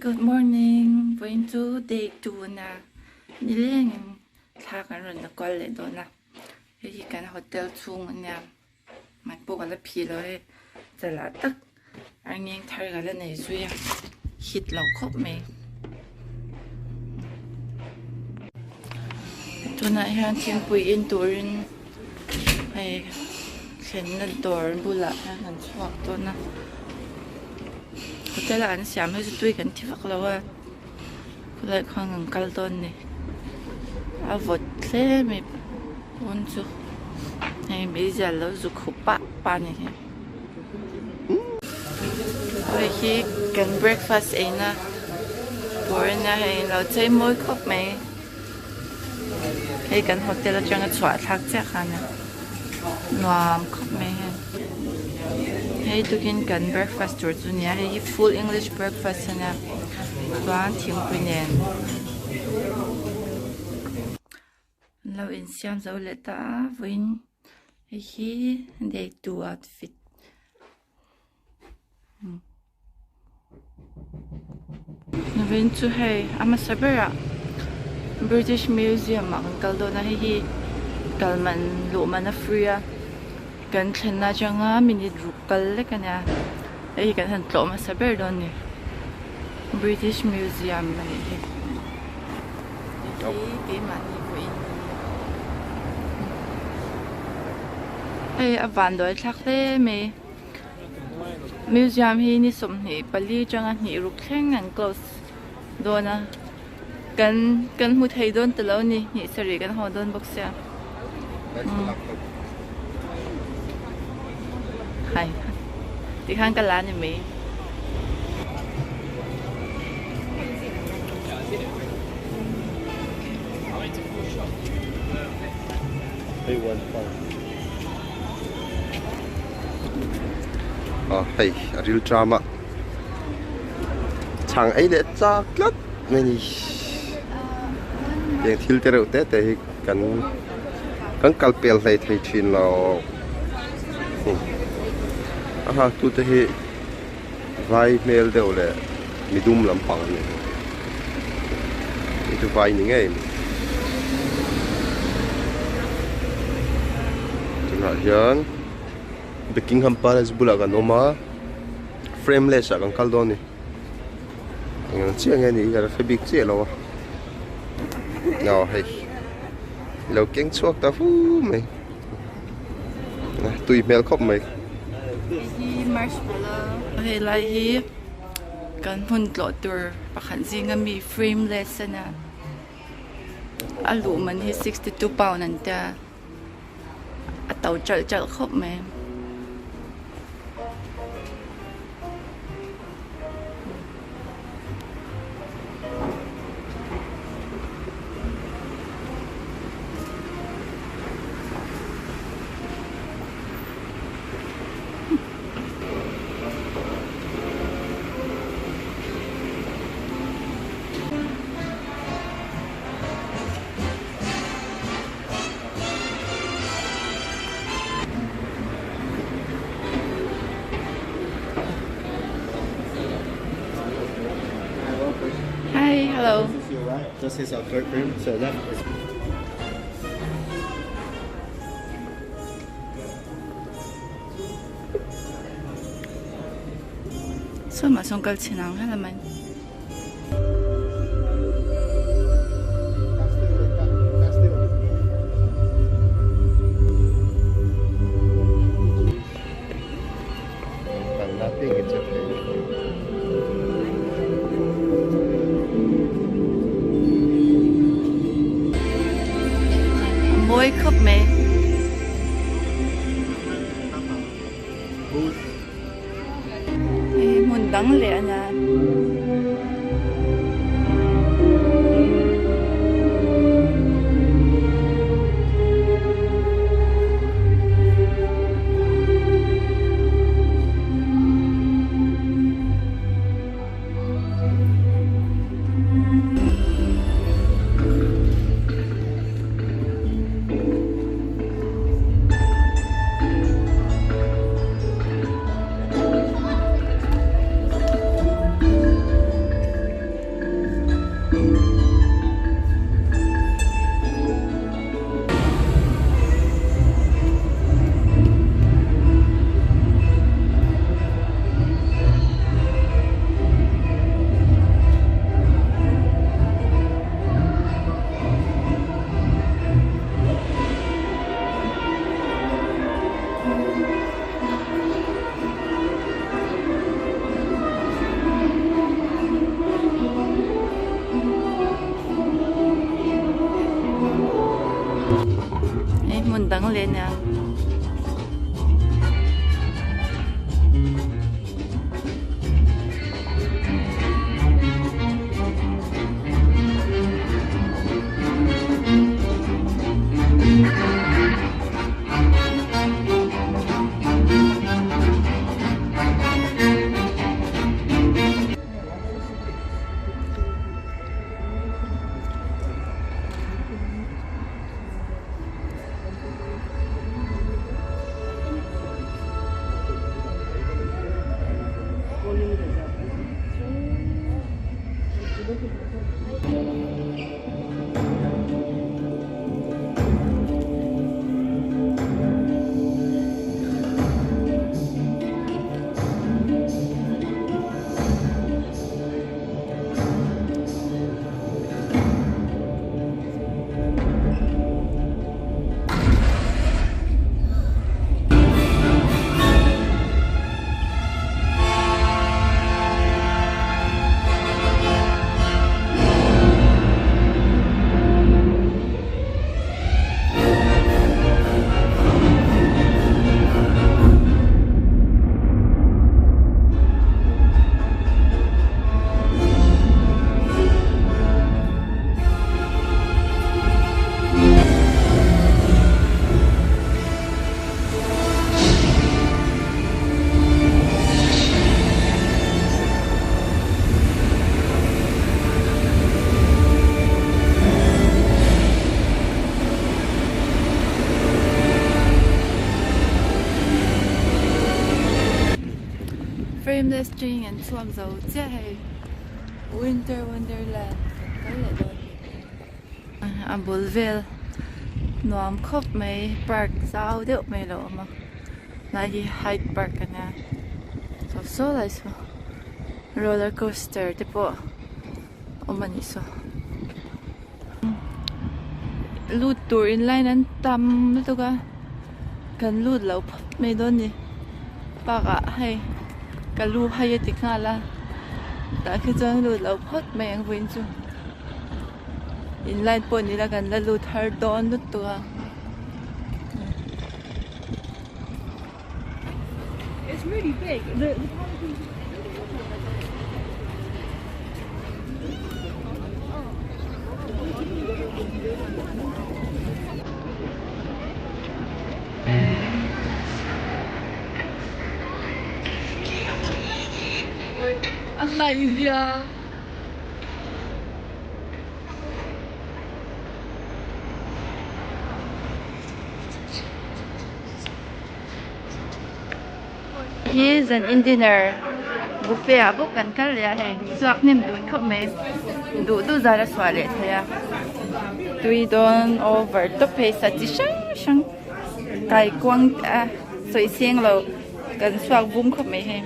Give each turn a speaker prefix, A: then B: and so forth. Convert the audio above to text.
A: Good morning vawiin chu day tuna nilengin thla kan rawn la kual leh dawn a hei hi kan hotel chhung a nia hmai pawh ka la phih lo hei chalah tak a ngeng thar ka la nei zui a hit lo khawp mai tunah hian thingpui in turin hei thlenna dawr bulah hian an chhuak dawn a hotel a an siam hi chu tui kan ti vak lo a khawlai khuan kan kal dawn a ni a vawt hle mai pawn chu hei meizial lo zu khup pah pah a ni hi. Hei hi kan breakfast eina tur a nia hei lo chei mawi khawp mai hei kan hotel atanga chhuah thlak chiah kha a nia nuam khawp mai hei hei tukin kan breakfast tur chu a nia hei hi full english breakfast a nia chuan thingpui nen. An lo insiam zo leh ta a vawiin hei hi day two outfit vawiin chu hei a hmasa berah British Museum ah kan kal dawn a hei hi kal man luh man a free a kan thlenna atanga minute ruk kal lek a nia hei hi kan han tlawh hmasa ber dawn a ni British Museum a nih hi. Hei hi keimahni pawhin hei a vanduai thlak hle mai museum hi ni 24 atanga hnih ruk thleng an close dawn a kan kan hmu thei dawn ta lo a ni hnih sarih kan haw dawn bawk sia hai tikhan ka la a ni mai.
B: Hei a ril tram a chhang ei leh chak tlat mai a ni heng thil te reuh te te hi kan kan kal pel hlei thei thin lo a nghaktu te hi. Vai hmel deuh leh midum lampang a ni. Hei chu vai ni ngei mai. Tunah hian Buckingham Palace bulah kan awm a, frameless ah kan kal dawn a ni. Eng ang chiah nge a nih hi ka la hre bik chiah lo a. Aw hei lo keng chhuak ta fu mai. Tui hmel khawp mai.
A: Hei hi marshmallow hei lai hi kan hmun tlawh tur pakhat zinga mi frameless a nia a luh man hi 62 pound an tia a to chalh chalh khawp mai. Hi, hello.
C: This is your right. This is our clerk room. So left is.
A: Sawmah sawn kal chhin ang hala mai. A mawi khawp mai. Hei hmun dang leh a nia. dang leh ania. Frameless train an chhuak zo chiah hei Winter Wonderland kan kal leh dawn a bul vel nuam khawp mai park zau deuh mai a lo awm a lai hi Hyde Park a nia saw saw lai saw roller coaster te pawh awm a nih saw lut tur in line an tam lutuk a kan lut lo phawt mai dawn a ni park ah hei ka lu hai a ti nghal a tah khi chuan lut lo phawt mai ang vawiin chu in line pawh ni ila kan la lut har dawn lutuk a.
D: It's really big. The, the
A: A hnaih zia. Hi zan in dinner buffet ah bawk kan kal leh a hei chhuak hnem dun khawp mai duh duh zat a chhuah leh thei a tui dawn over tawp phei sa chi hrang hrang kaikuang te a sawi seng lo kan chhuak vum khawp mai hei.